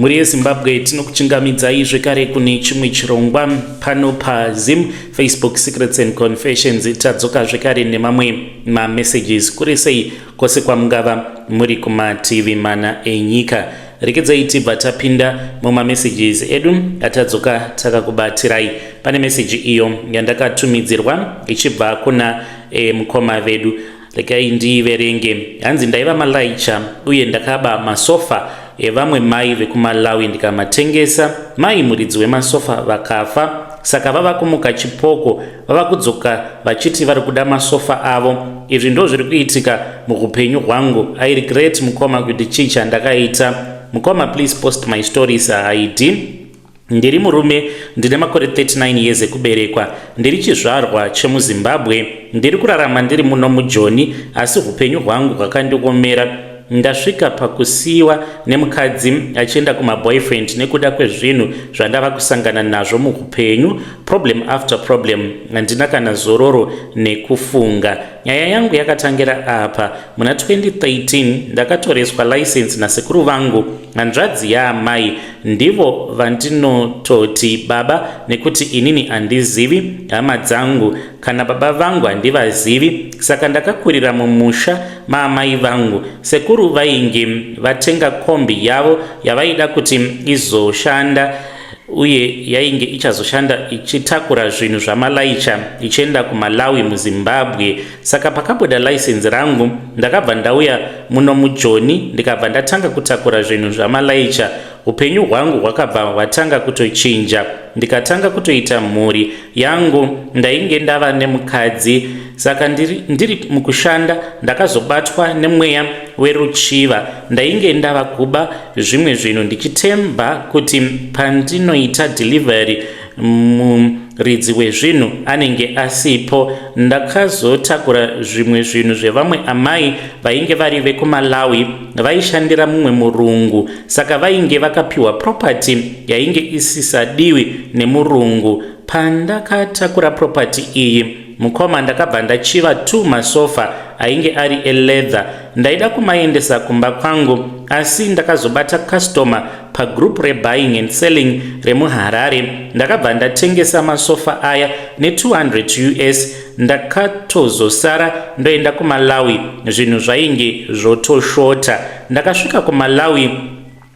Mhuri yeZimbabwe, tinokuchingamidzai zvekare kune chimwe chirongwa pano paZim Facebook Secrets and Confessions. Tadzoka zvekare nemamwe mamessages. Kuri sei kwose kwamungava muri kumativi mana enyika? Rekedzai tibva tapinda mumamessages edu atadzoka takakubatirai. Pane meseji iyo yandakatumidzirwa ichibva kuna mukoma vedu. Regai ndiiverenge. Hanzi, ndaiva malaicha uye ndakaba masofa evamwe mai vekuMalawi ndikamatengesa. Mai muridzi wemasofa vakafa, saka vava kumuka chipoko, vava kudzoka vachiti vari kuda masofa avo. Izvi ndo zviri kuitika muupenyu hwangu. I regret, mukoma, kuti chii chandakaita. Mukoma, please post my stories id. Ndiri murume, ndine makore 39 years ekuberekwa. Ndiri chizvarwa chemuZimbabwe. Ndiri kurarama ndiri muno muJoni, asi upenyu hwangu hwakandiomera. Ndasvika pakusiyiwa nemukadzi achienda kumaboyfriend nekuda kwezvinhu zvandava kusangana nazvo muupenyu, problem after problem. Handina kana zororo nekufunga. Nyaya yangu yakatangira apa. Muna 2013 ndakatoreswa license nasekuru vangu, hanzvadzi yaamai. Ndivo vandinototi baba nekuti inini handizivi hama dzangu, kana baba vangu handivazivi. Saka ndakakurira mumusha maamai vangu. Sekuru vainge vatenga kombi yavo yavaida kuti izoshanda, uye yainge ichazoshanda ichitakura zvinhu zvamalaicha ichienda kuMalawi muZimbabwe. Saka pakabuda license rangu, ndakabva ndauya muno muJoni, ndikabva ndatanga kutakura zvinhu zvamalaicha. Upenyu hwangu hwakabva hwatanga kutochinja, ndikatanga kutoita mhuri yangu. Ndainge ndava nemukadzi. Saka ndiri mukushanda, ndakazobatwa nemweya weruchiva. Ndainge ndava kuba zvimwe zvinhu ndichitemba kuti pandinoita delivery muridzi wezvinhu anenge asipo. Ndakazotakura zvimwe zvinhu zvevamwe amai vainge vari vekuMalawi, vaishandira mumwe murungu. Saka vainge vakapiwa property yainge isisadiwi nemurungu. Pandakatakura property iyi, mukoma, ndakabva ndachiva two masofa ainge ari eleather. Ndaida kumaendesa kumba kwangu, asi ndakazobata customer pagroup rebuying and selling remuHarare. Ndakabva ndatengesa masofa aya ne200 US. Ndakatozosara ndoenda kuMalawi, zvinhu zvainge zvotoshota. Ndakasvika kuMalawi,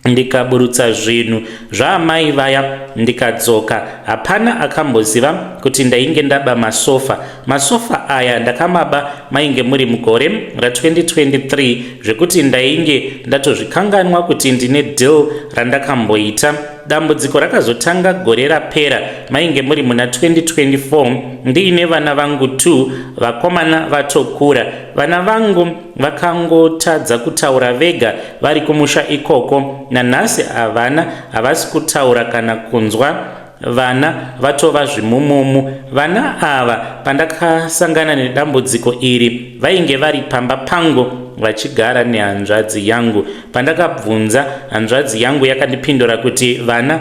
ndikaburutsa zvinhu zvaamai vaya, ndikadzoka. Hapana akamboziva kuti ndainge ndaba masofa. Masofa aya ndakamaba mainge muri mugore ra2023, zvekuti ndainge ndatozvikanganwa kuti ndine deal randakamboita. Dambudziko rakazotanga gore rapera, mainge muri muna 2024. Ndiine vana vangu 2 vakomana vatokura. Vana vangu vakangotadza kutaura vega vari kumusha ikoko. Nanhasi havana, havasi kutaura kana kunzwa. Vana vatova zvimumumu vana ava. Pandakasangana nedambudziko iri, vainge vari pamba pangu vachigara nehanzvadzi yangu. Pandakabvunza hanzvadzi yangu, yakandipindura kuti vana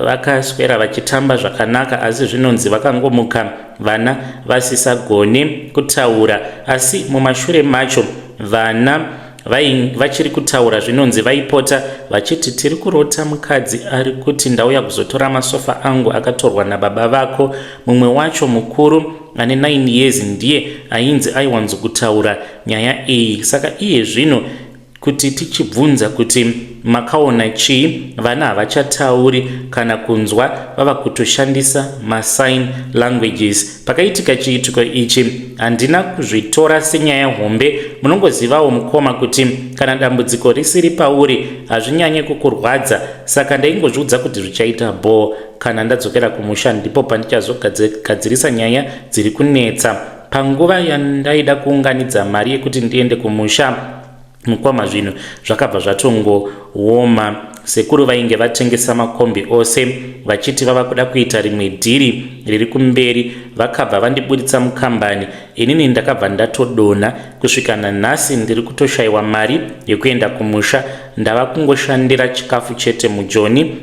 vakaswera vachitamba zvakanaka, asi zvinonzi vakangomuka vana vasisagone kutaura. Asi mumashure macho vana vachiri kutaura. Zvinonzi vaipota vachiti, "Tiri kurota mukadzi ari kuti ndauya kuzotora masofa angu akatorwa nababa vako." Mumwe wacho mukuru ane 9 years ndiye ainzi aiwanzokutaura nyaya iyi. Saka iye zvino kuti tichibvunza kuti makaona chii, vana havachatauri kana kunzwa, vava kutoshandisa masign languages. Pakaitika chiitiko ichi, handina kuzvitora senyaya hombe. Munongozivawo, mukoma, kuti kana dambudziko risiri pauri hazvinyanye kukurwadza. Saka ndaingozviudza kuti zvichaita bho kana ndadzokera kumusha, ndipo pandichazogadzirisa nyaya dziri kunetsa. Panguva yandaida kuunganidza mari yekuti ndiende kumusha, mukoma, zvinhu zvakabva zvatongooma. Sekuru vainge vatengesa makombi ose vachiti vava kuda kuita rimwe dhiri riri kumberi. Vakabva vandiburitsa mukambani. Inini ndakabva ndatodonha. Kusvika nanhasi ndiri kutoshayiwa mari yekuenda kumusha. Ndava kungoshandira chikafu chete muJoni.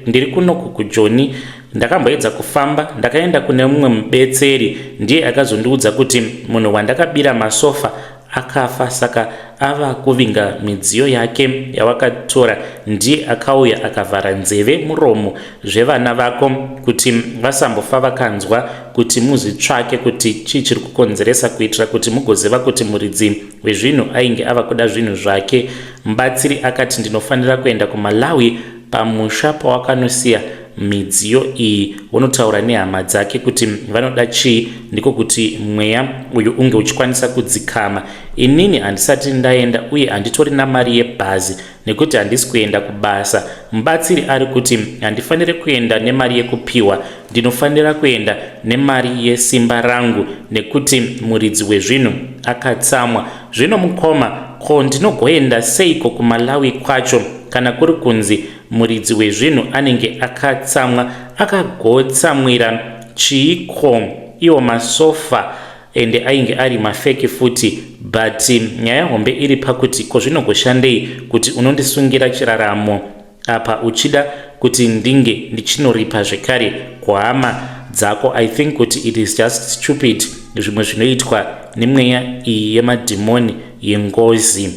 Ndiri kunoku kuJoni. Ndakamboedza kufamba, ndakaenda kune mumwe mubetseri. Ndiye akazondiudza kuti munhu wandakabira masofa akafa. Saka ava kuvinga midziyo yake yawakatora ndiye akauya akavhara nzeve muromo zvevana vako kuti vasambofa vakanzwa kuti muzvitsvake kuti chii chiri kukonzeresa kuitira kuti mugoziva kuti muridzi wezvinhu ainge ava kuda zvinhu zvake. Mubatsiri akati ndinofanira kuenda kuMalawi pamusha pawakanosiya midziyo iyi wonotaura nehama dzake kuti vanoda chii ndiko kuti mweya uyu unge uchikwanisa kudzikama. Inini handisati ndaenda uye handitorina mari yebhazi nekuti handisi kuenda kubasa. Mubatsiri ari kuti handifanire kuenda nemari yekupiwa, ndinofanira kuenda nemari yesimba rangu nekuti muridzi wezvinhu akatsamwa. Zvino mukoma, ko ndinogoenda seiko kuMalawi kwacho kana kuri kunzi muridzi wezvinhu anenge akatsamwa? Akagotsamwira chiiko iwo masofa ende ainge ari mafeki futi but nyaya hombe iri pakuti ko zvinogoshandei kuti unondisungira chiraramo apa uchida kuti ndinge ndichinoripa zvekare kuhama dzako. I think kuti it is just stupid zvimwe zvinoitwa nemweya iyi yemadhimoni yengozi.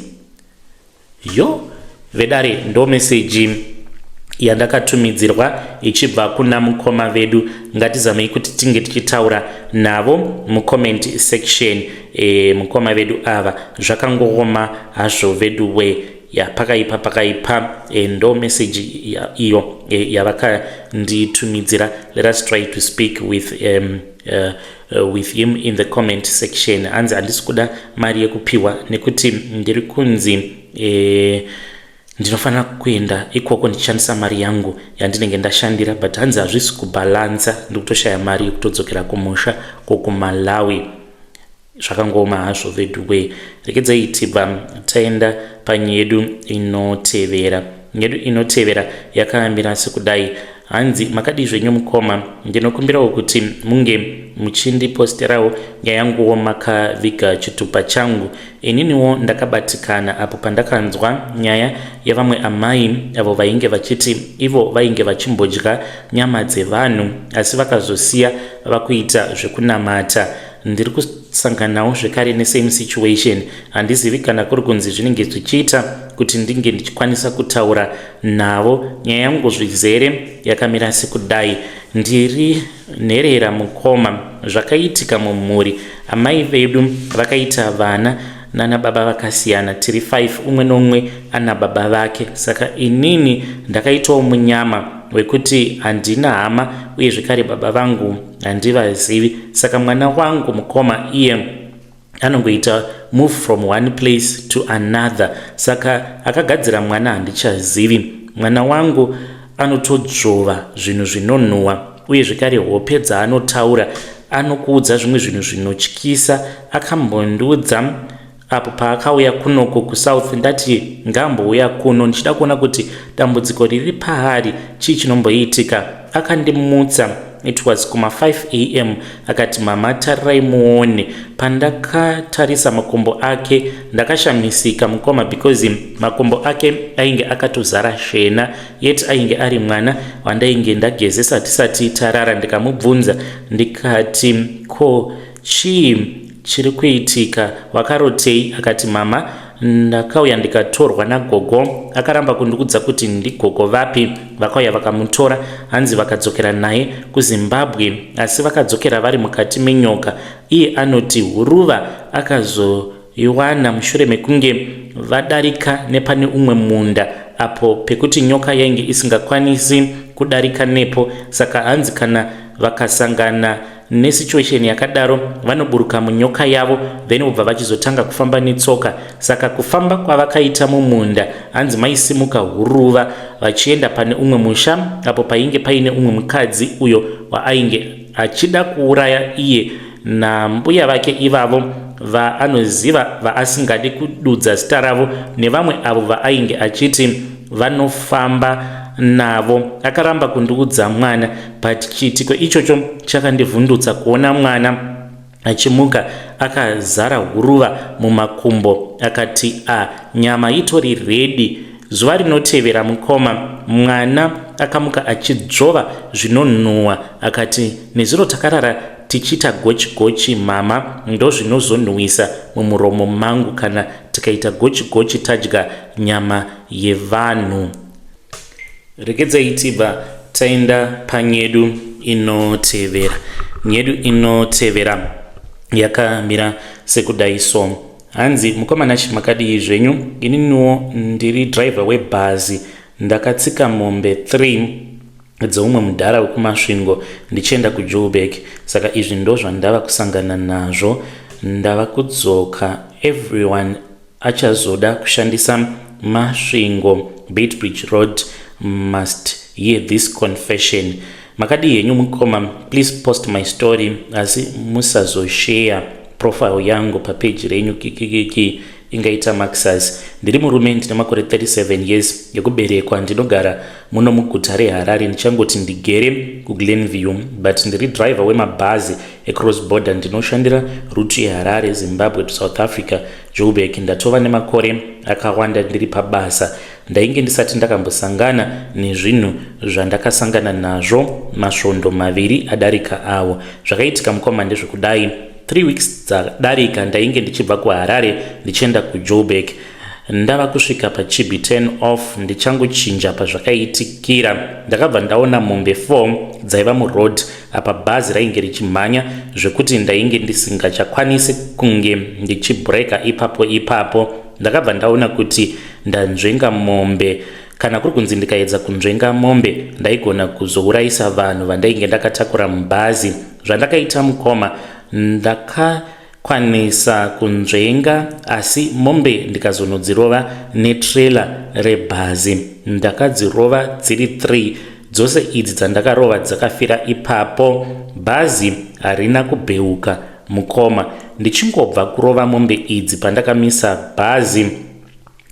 Yo vedare, ndo meseji yandakatumidzirwa ichibva kuna mukoma vedu. Ngatizamei kuti tinge tichitaura navo mucomment section. Mukoma vedu ava, zvakangooma hazvo vedu we ya, pakaipa, pakaipa. Ndo meseji iyo yavakanditumidzira. Let us try to speak with him in the comment section. Hanzi handisi kuda mari yekupiwa nekuti ndiri kunzi ndinofanira kuenda ikoko ndichishandisa mari yangu yandinenge ndashandira, but hanzi hazvisi kubhalansa, ndikutoshaya mari yekutodzokera kumusha kokuMalawi. Zvakangooma hazvo veduwe. Rekedzai tibva taenda panyaya yedu inotevera. Yedu inotevera yakamira sekudai. Hanzi, makadii zvenyu mukoma? Ndinokumbirawo kuti munge muchindiposterawo nyaya yanguwo makaviga chitupa changu. Ininiwo ndakabatikana apo pandakanzwa nyaya yevamwe amai avo vainge vachiti ivo vainge vachimbodya nyama dzevanhu asi vakazosiya vakuita zvekunamata. Ndiri kusanganawo zvekare nesame situation. Handizivi kana kuri kunzi zvinenge zvichiita kuti ndinge ndichikwanisa kutaura navo. Nyaya yangu zvizere yakamira sekudai. Ndiri nherera mukoma. Zvakaitika mumhuri, amai vedu vakaita vana nana baba vakasiyana. Tiri 5, umwe nomwe ana baba vake. Saka inini ndakaitawo munyama wekuti handina hama uye zvekare baba vangu handivazivi. Saka mwana wangu mukoma, iye anongoita move from one place to another, saka akagadzira mwana handichazivi. Mwana wangu anotodzvova zvinhu zvinonhuhwa uye zvekare hope dzaanotaura anokuudza zvimwe zvinhu zvinotyisa. Akambondiudza apo paakauya kunoko kuSouth, ndati ngaambouya kuno ndichida kuona kuti dambudziko riri paari chii chinomboitika. Akandimutsa, it was kuma 5 am, akati, "Mama, tarirai muone." Pandakatarisa makumbo ake ndakashamisika mukoma, because makumbo ake ainge akatozara shena, yet ainge ari mwana wandainge ndagezesa tisati tarara. Ndikamubvunza ndikati, "Ko chii chiri kuitika? Wakarotei?" Akati, "Mama, ndakauya ndikatorwa nagogo." Akaramba kundikudza kuti ndigogo vapi vakauya vakamutora. Hanzi vakadzokera naye kuZimbabwe, asi vakadzokera vari mukati menyoka. Iye anoti huruva akazoiwana mushure mekunge vadarika nepane umwe munda apo pekuti nyoka yainge isingakwanisi kudarika nepo. Saka hanzi kana vakasangana nesituation yakadaro vanoburuka munyoka yavo, then vobva vachizotanga kufamba netsoka. Saka kufamba kwavakaita mumunda, hanzi maisimuka huruva vachienda pane umwe musha apo painge paine umwe mukadzi uyo waainge achida kuuraya iye nambuya vake ivavo vaanoziva vaasingadi kududza zita ravo, nevamwe avo vaainge achiti vanofamba navo. Akaramba kundiudza mwana, but chiitiko ichocho chakandivhundutsa kuona mwana achimuka akazara huruva mumakumbo. Akati a nyama itori ready. Zuva rinotevera mukoma, mwana akamuka achidzvova zvinonhuhwa. Akati nezuro takarara. tichiita gochi gochi mama ndozvinozonhuwisa mumuromo mangu kana tikaita gochi gochi tadya nyama yevanhu. Regedzai tibva taenda panyedu inotevera. Nyedu inotevera yakamira sekudai so. Hanzi mukoma Nash makadii zvenyu ininiwo ndiri driver webhazi ndakatsika mombe 3 dzeumwe mudhara wekuMasvingo ndichienda kuJoburg saka izvi ndozvandava kusangana nazvo ndava kudzoka everyone achazoda kushandisa Masvingo Beitbridge Road must hear this confession makadii henyu mukoma please post my story asi musazoshare profile yangu papeji renyu kikikiki ingaita maxas ndiri murume ndine makore 37 years ekuberekwa ndinogara muno muguta reHarare ndichangoti ndigere kuGlenview but ndiri driver wemabhazi ecross border ndinoshandira route yeHarare Zimbabwe to South Africa Joburg ndatova nemakore akawanda ndiri pabasa ndainge ndisati ndakambosangana nezvinhu zvandakasangana nazvo masvondo maviri adarika awo zvakaitika mukoma ndezvekudai 3 weeks dzadarika ndainge ndichibva kuHarare ndichienda kuJoburg ndava kusvika pachibi 10 off ndichangochinja pazvakaitikira ndakabva ndaona mombe 4 dzaiva muroad apa bhazi rainge richimhanya zvekuti ndainge ndisingachakwanisi kunge ndichibhureka ipapo ipapo ndakabva ndaona kuti ndanzvenga mombe kana kuri kunzi ndikaedza kunzvenga mombe ndaigona kuzourayisa vanhu vandainge ndakatakura mubhazi zvandakaita mukoma ndakakwanisa kunzvenga asi mombe ndikazonodzirova netrailer rebhazi ndakadzirova dziri 3 dzose idzi dzandakarova dzakafira ipapo bhazi harina kubheuka mukoma ndichingobva kurova mombe idzi pandakamisa bhazi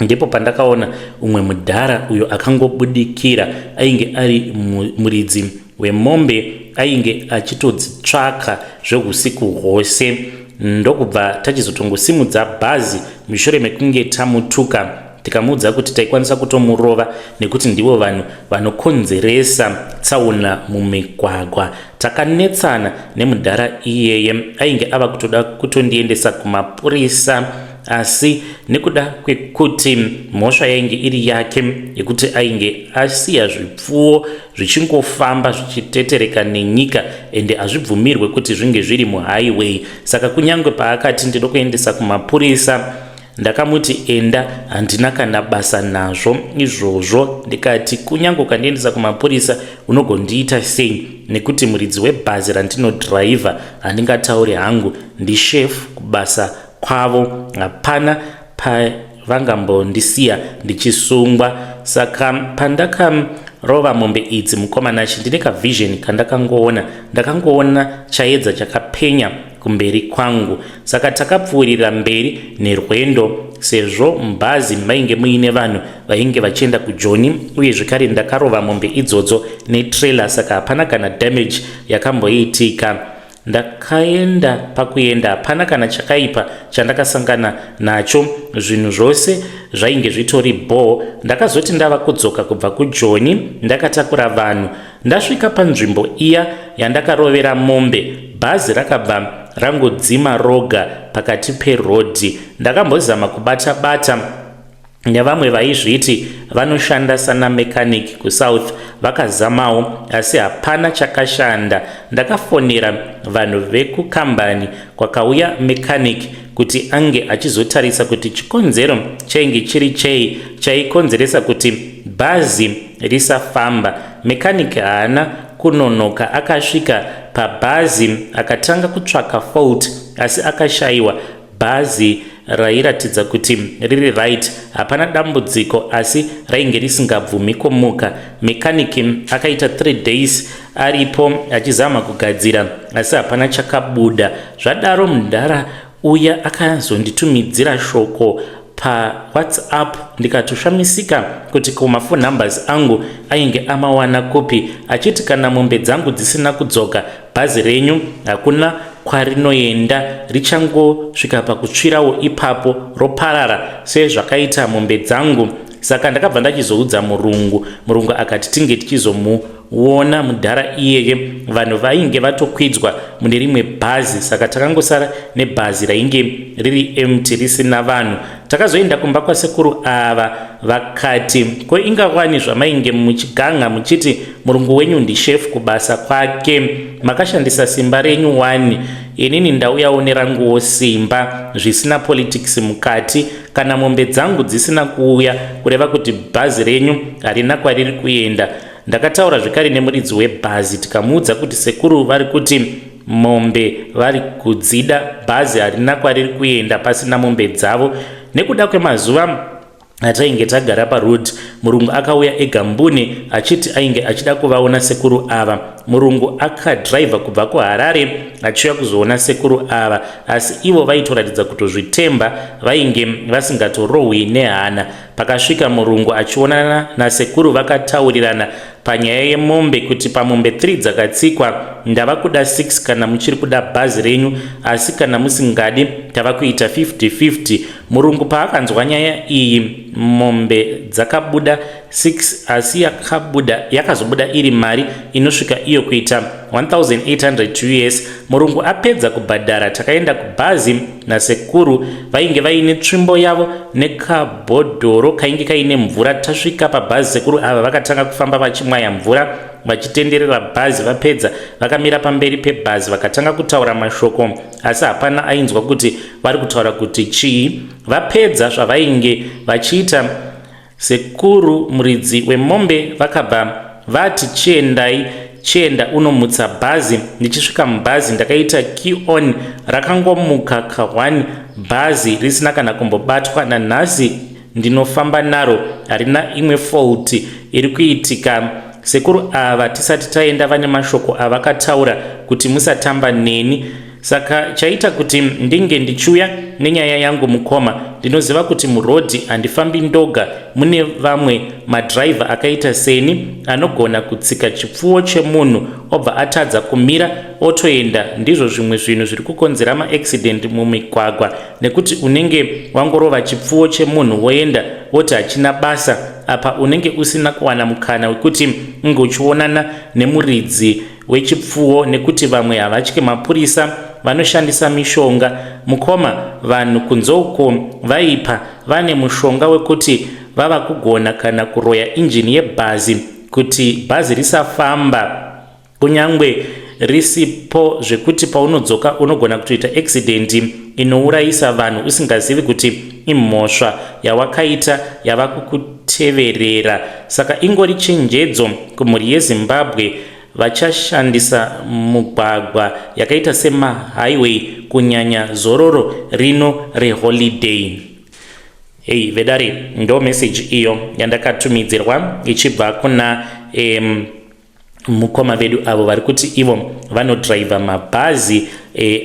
ndipo pandakaona umwe mudhara uyo akangobudikira ainge ari muridzi wemombe ainge achitodzitsvaka zveusiku hwose ndokubva tachizotongosimudza bhazi mushure mekunge tamutuka tikamuudza kuti taikwanisa kutomurova nekuti ndivo vanhu vanokonzeresa tsaona mumigwagwa takanetsana nemudhara iyeye ainge ava kutoda kutondiendesa kumapurisa asi nekuda kwekuti mhosva yainge iri yake yekuti ainge asiya zvipfuwo zvichingofamba zvichitetereka nenyika ende hazvibvumirwe kuti zvinge zviri muhighway saka kunyange paakati ndinokuendesa kumapurisa ndakamuti enda handina kana basa nazvo izvozvo ndikati kunyange ukandiendesa kumapurisa unogondiita sei nekuti muridzi webhazi randinodhiraivha handingatauri hangu ndishefu kubasa kwavo hapana pavangambondisiya ndichisungwa saka pandakarova mombe idzi mukomanachi ndine kavision kandakangoona ndakangoona chaedza chakapenya kumberi kwangu saka takapfuurira mberi nerwendo sezvo mubhazi mainge muine vanhu vainge vachienda kuJoni uye zvekare ndakarova mombe idzodzo netrailer saka hapana kana damage yakamboitika ndakaenda pakuenda hapana kana chakaipa chandakasangana nacho zvinhu zvose zvainge zvitori bho ndakazoti ndava kudzoka kubva kuJoni ndakatakura vanhu ndasvika panzvimbo iya yandakarovera mombe bhazi rakabva rangodzima roga pakati perodhi ndakambozama kubata bata nevamwe vaizviti vanoshanda sana mechanic kuSouth vakazamawo asi hapana chakashanda ndakafonera vanhu vekukambani kwakauya mechanic kuti ange achizotarisa kuti chikonzero chainge chiri chei chaikonzeresa kuti bhazi risafamba mechanic haana kunonoka akasvika pabhazi akatanga kutsvaka fault asi akashayiwa bhazi rairatidza kuti riri right hapana dambudziko asi rainge risingabvumi kumuka mechanic akaita 3 days aripo achizama kugadzira asi hapana chakabuda zvadaro mudhara uya akazonditumidzira shoko paWhatsApp ndikatoshamisika kuti ko mafone numbers angu ainge amawana kupi achiti kana mombe dzangu dzisina kudzoka bhazi renyu hakuna kwarinoenda richangosvika pakutsvirawo ipapo roparara sezvakaita mombe dzangu. Saka ndakabva ndachizoudza murungu, murungu akati tinge tichizomuona mudhara iyeye. Vanhu vainge vatokwidzwa mune rimwe bhazi, saka takangosara nebhazi rainge riri empty, risina vanhu. Takazoenda kumba kwasekuru ava, vakati, "Ko ingawani zvamainge muchiganga muchiti murungu wenyu ndishefu kubasa kwake, makashandisa simba renyu wani. Inini ndauyawo neranguwo simba, zvisina politics mukati. Kana mombe dzangu dzisina kuuya, kureva kuti bhazi renyu harina kwariri kuenda." Ndakataura zvekare nemuridzi webhazi, tikamuudza kuti sekuru vari kuti mombe vari kudzida, bhazi harina kwariri kuenda pasina mombe dzavo. Nekuda kwemazuva atainge tagara paroad, murungu akauya ega mbune achiti ainge achida kuvaona sekuru ava. Murungu akadhiraivha kubva kuHarare achiuya kuzoona sekuru ava, asi ivo vaitoratidza kutozvitemba, vainge vasingatorohwi nehana. Pakasvika murungu achionana nasekuru, vakataurirana panyaya yemombe kuti pamombe 3 dzakatsikwa ndava kuda 6 kana muchiri kuda bhazi renyu, asi kana musingadi tava kuita 50-50. Murungu paakanzwa nyaya iyi, mombe dzakabuda 6, asi yakabuda yakazobuda iri mari inosvika iyo kuita 1800 US. Murungu apedza kubhadhara, takaenda kubhazi nasekuru. Vainge vaine tsvimbo yavo nekabhodhoro kainge kaine mvura. Tasvika pabhazi, sekuru ava vakatanga kufamba vachimwaya mvura vachitenderera bhazi. Vapedza, vakamira pamberi pebhazi, vakatanga kutaura mashoko, asi hapana ainzwa kuti vari kutaura kuti chii. Vapedza zvavainge vachiita, sekuru muridzi wemombe vakabva vati, "Chiendai, chienda unomutsa bhazi." Ndichisvika mubhazi, ndakaita key on, rakangomuka ka1, bhazi risina kana kumbobatwa. Nanhasi ndinofamba naro, harina imwe fault iri kuitika. Sekuru ava tisati taenda vane mashoko avakataura kuti musatamba neni. Saka chaita kuti ndinge ndichiuya nenyaya yangu, mukoma, ndinoziva kuti murodhi handifambi ndoga, mune vamwe madhiraivha akaita seni anogona kutsika chipfuwo chemunhu obva atadza kumira otoenda. Ndizvo zvimwe zvinhu zviri kukonzera maaccident mumigwagwa, nekuti unenge wangorova chipfuwo chemunhu woenda, woti hachina basa. Apa unenge usina kuwana mukana wekuti unge uchionana nemuridzi wechipfuwo, nekuti vamwe havatyi mapurisa, vanoshandisa mishonga. Mukoma, vanhu kunze uko vaipa, vane mushonga wekuti vava kugona kana kuroya injini yebhazi kuti bhazi risafamba kunyange risipo, zvekuti paunodzoka unogona kutoita accident inourayisa vanhu usingazivi kuti imhosva yawakaita yava kukuteverera. Saka ingori chenjedzo kumhuri yeZimbabwe vachashandisa mugwagwa yakaita semahighway, kunyanya zororo rino reholiday. Hei vedare, ndo meseji iyo yandakatumidzirwa ichibva kuna mukoma vedu avo vari kuti ivo vanodhiraivha mabhazi,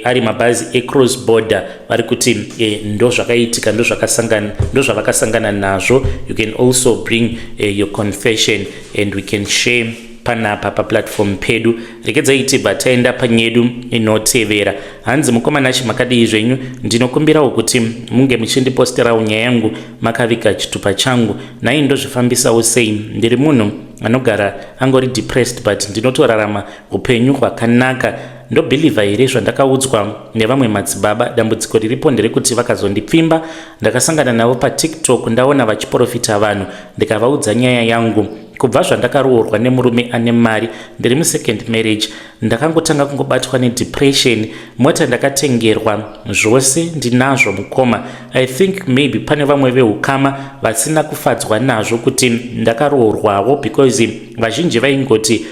ari mabhazi ecross border. Vari kuti ndo zvakaitika, ndo zvavakasangana nazvo. You can also bring your confession and we can share panapa paplatform pedu. Rekedzai tibva taenda panyedu inotevera. Hanzi, "Mukoma Nashi, makadii zvenyu? Ndinokumbirawo kuti munge muchindiposterawo nyaya yangu makaviga chitupa changu. Nhai, ndozvifambisawo sei? Ndiri munhu anogara angori depressed, but ndinotorarama upenyu hwakanaka. Ndobhilivha here zvandakaudzwa nevamwe madzibaba? Dambudziko riripo nderekuti vakazondipfimba. Ndakasangana navo paTikTok, ndaona vachiprofita vanhu, ndikavaudza nyaya yangu. Kubva zvandakaroorwa nemurume ane mari, ndiri musecond marriage, ndakangotanga kungobatwa nedepression. Mota ndakatengerwa, zvose ndinazvo mukoma. I think maybe pane vamwe veukama vasina kufadzwa nazvo kuti ndakaroorwawo, because vazhinji vaingoti,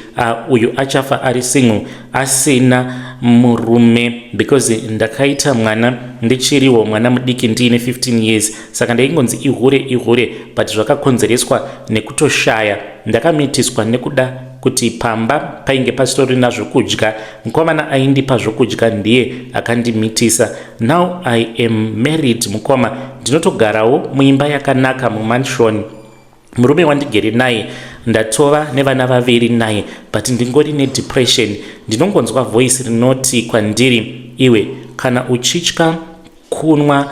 uyu achafa ari single asina murume, because ndakaita mwana ndichiriwo mwana mudiki, ndiine 15 years. Saka ndaingonzi ihure, ihure, but zvakakonzereswa nekutoshaya. Ndakamitiswa nekuda kuti pamba painge pasitorina zvokudya. Mukomana aindipa zvokudya ndiye akandimitisa. Now I am married, mukoma, ndinotogarawo muimba yakanaka mumansion. Murume wandigere naye ndatova nevana vaviri naye, but ndingori nedepression. Ndinongonzwa voice rinoti kwandiri, 'Iwe, kana uchitya kunwa,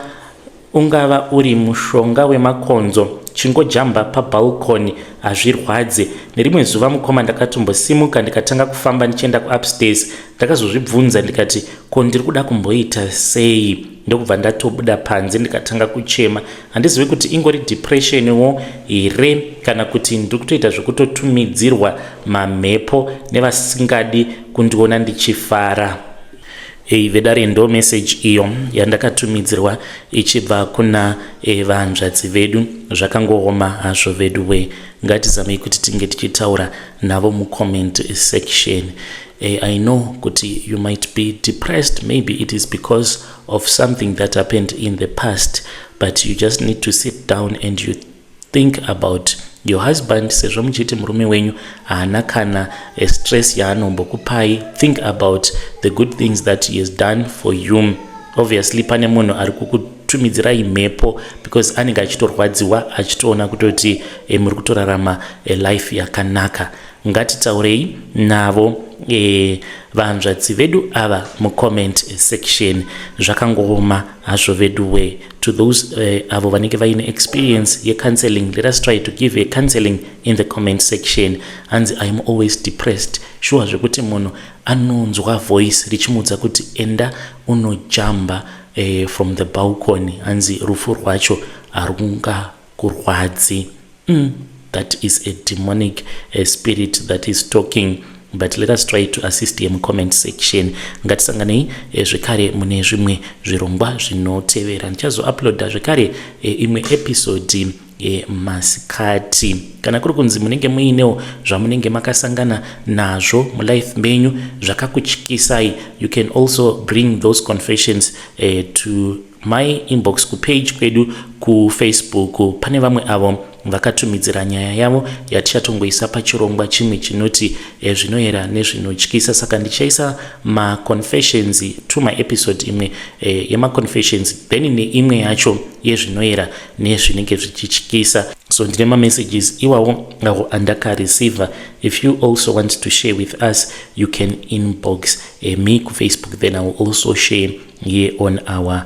ungava uri mushonga wemakonzo.' Chingojamba pabalcony, hazvirwadze. Nerimwe zuva mukoma, ndakatombosimuka ndikatanga kufamba ndichienda kuupstairs. Ndakazozvibvunza ndikati, "Ko ndiri kuda kumboita sei?" Ndokubva ndatobuda panze ndikatanga kuchema. Handizivi kuti ingori depressionwo here kana kuti ndiri kutoita zvekutotumidzirwa mamhepo nevasingadi kundiona ndichifara. Ei vedare, ndo message iyo yandakatumidzirwa ichibva kuna vanzvadzi vedu. Zvakangooma hazvo vedu we. Ngatizamei kuti tinge tichitaura navo mucomment section. I know kuti you might be depressed. Maybe it is because of something that happened in the past, but you just need to sit down and you think about your husband. Sezvo muchiti murume wenyu haana kana stress yaanombokupai, think about the good things that he has done for you. Obviously pane munhu ari kukutumidzirai mhepo because anenge achitorwadziwa achitoona kutoti muri kutorarama life yakanaka. Ngatitaurei navo vanzvadzi vedu ava mucomment section. Zvakangooma hazvo vedu we. To those avo vanenge vaine experience yecounseling, let us try to give a counseling in the comment section. Hanzi, "I am always depressed." Shuwa, zvekuti munhu anonzwa voice richimuudza kuti enda unojamba from the balcony. Hanzi rufu rwacho harungakurwadzi. That is a demonic spirit that is talking, but let us try to assist ye mucomment section. Ngatisanganei zvekare mune zvimwe zvirongwa zvinotevera. Ndichazouploada zvekare imwe episode masikati. Kana kuri kunzi munenge muinewo zvamunenge makasangana nazvo mulife menyu zvakakutyisai, you can also bring those confessions to my inbox kupage kwedu kuFacebook. Pane vamwe avo vakatumidzira nyaya yavo yatichatongoisa pachirongwa chimwe chinoti zvinoyera nezvinotyisa. Saka ndichaisa maconfessions to maepisode, imwe yemaconfessions, then neimwe yacho yezvinoyera nezvinenge zvichityisa. So ndine mamessages iwawo awo andakareceiva. If you also want to share with us, you can inbox me kuFacebook, then I will also share here on our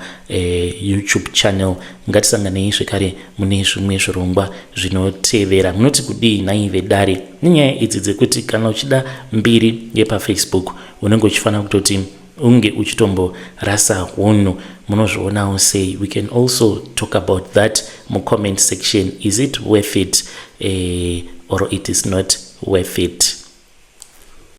YouTube channel. Ngatisanganei zvekare mune zvimwe zvirongwa zvinotevera. Munoti kudii nhai vedare nenyaya idzi dzekuti kana uchida mbiri yepaFacebook unenge uchifanira kutoti unge uchitomborasa hunhu? Munozvionawo sei? We can also talk about that mucomment section. Is it worth it or it is not worth it?